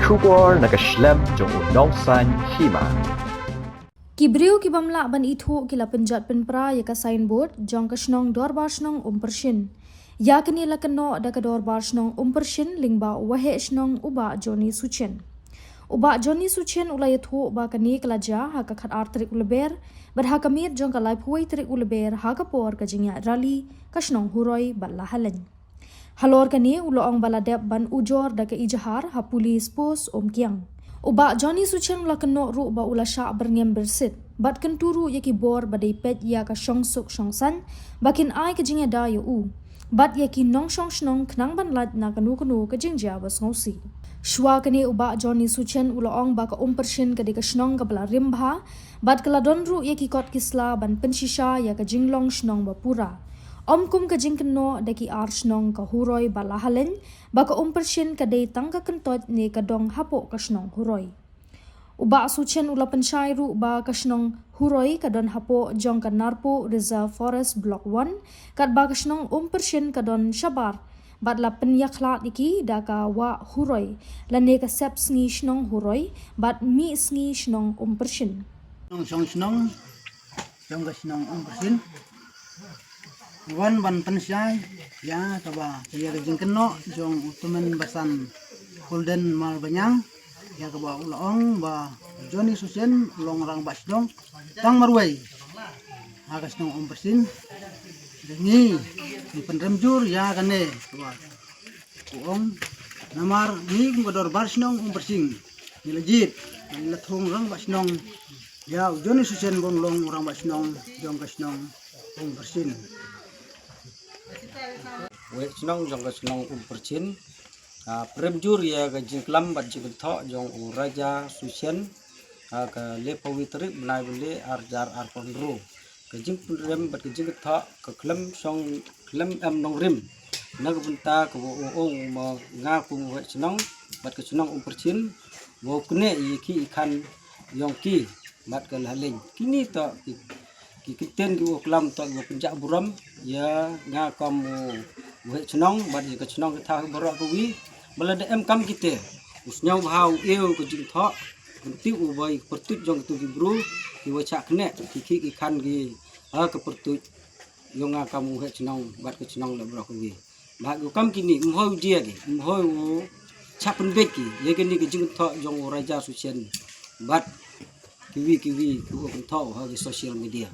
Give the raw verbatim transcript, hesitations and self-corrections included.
Khubor na ka shlem jong u nongsan hima. Ki briew ki bym lah ban ithuh ki la pynjot pynpra ïa ka signboard jong ka shnong Dorbar Shnong Umpershin. Ïa kane la kynnoh da ka Dorbar Shnong Umpershin lyngba u Waheh Shnong u Bah Johnny Suchen. U Bah Johnny Suchen u la ïathuh ba kane ka la jia ha ka khatar tarik u Lber bad ha ka miet jong ka laiphew wei tarik u Lber ha ka por ka jingïaid rally ka shnong Huroi bad Lahaleiñ. Halor kane u la ong ba la dep ban ujor da ka ejahar ha Police Post Umkiang. U Bah Johnny Suchen u la kynnoh ruh ba u la shah byrngem byrsit bad kyntu ruh ïa ki bor ba dei peit ïa ka shongsuk shongsaiñ ba kin ai ka jingïada ïa u bad ïa ki nongshong shnong khnang ban lait na kano kano ka jingjia ba sngewsih. Shuwa kane u Bah Johnny Suchen u la ong ba ka Umpershin ka dei ka shnong kaba la rim bha bad ka la don ruh ïa ki kot ki sla ban pynshisha ïa ka jinglong shnong ba pura. Ym kum ka jingkynnoh da ki ar shnong ka Huroi bad Lahaleiñ ba ka Umpershin ka dei tang ka kyntoit ne ka dong hapoh ka shnong Huroi. U Bah Suchen u la pynshai ruh ba ka shnong Huroi ka don hapoh jong ka Narpuh Reserve Forest Block one, katba ka shnong Umpershin ka don shabar bad la pynïakhlad ïa ki da ka Wah Huroi lane ka Sepsngi Shnong Huroi bad Mihsngi Shnong Umpershin. Nongshong shnong jong ka shnong Umpershin wan ban pynshai ïa kaba ïa ka jingkynnoh jong u tymmen basan Golden Marbaniang, ïa kaba u la ong ba Johnny Suchen u long rangbah shnong tang marwei ha ka shnong Umpershin. Ngi ngi pynrem jur ïa kane kaba u ong, namar ngi kum ka Dorbar Shnong Umpershin ngi la jied, ngi la thung rangbah shnong ïa u Johnny Suchen ba un long u rangbah shnong jong ka shnong Umpershin. Waheh shnong jong ka shnong Umpershin, ah, pynrem jur ïa ka jingklam bad jingkynthoh jong u Raja Suchen, ah, ka laiphew wei tarik bnai ba lieh ar hajar arphew hynriew. Ka jingpynrem bad ka jingkynthoh ka khlem shong khlem em nongrim. Na ka bynta kaba u ong ma nga kum u Waheh shnong bad ka shnong Umpershin, u kynnoh ïa ki i khan ïong ki bad ka Lahaleiñ. Kini to ki, ki kyntien ki u klam to ki u pynjah burom ïa nga kum u Waheh shnong bad ïa ka shnong ka thaw baroh kawei. Ba lada em kam kite u sngew bha u ïew ka jingthoh, kynti u bai pyrtuit jong kitu ki bru ki wa chah kynnoh ki ki ki khan ki ha ka pyrtuit ïong nga kum u Waheh shnong bad ka shnong la baroh kawei. Ba u kam kini, mhoi u dia ki, mhoi u chah pynbeit ki ïa kini ki jingthoh jong u Raja Suchen bad kiwi kiwi ki u kynthoh ha ki social media.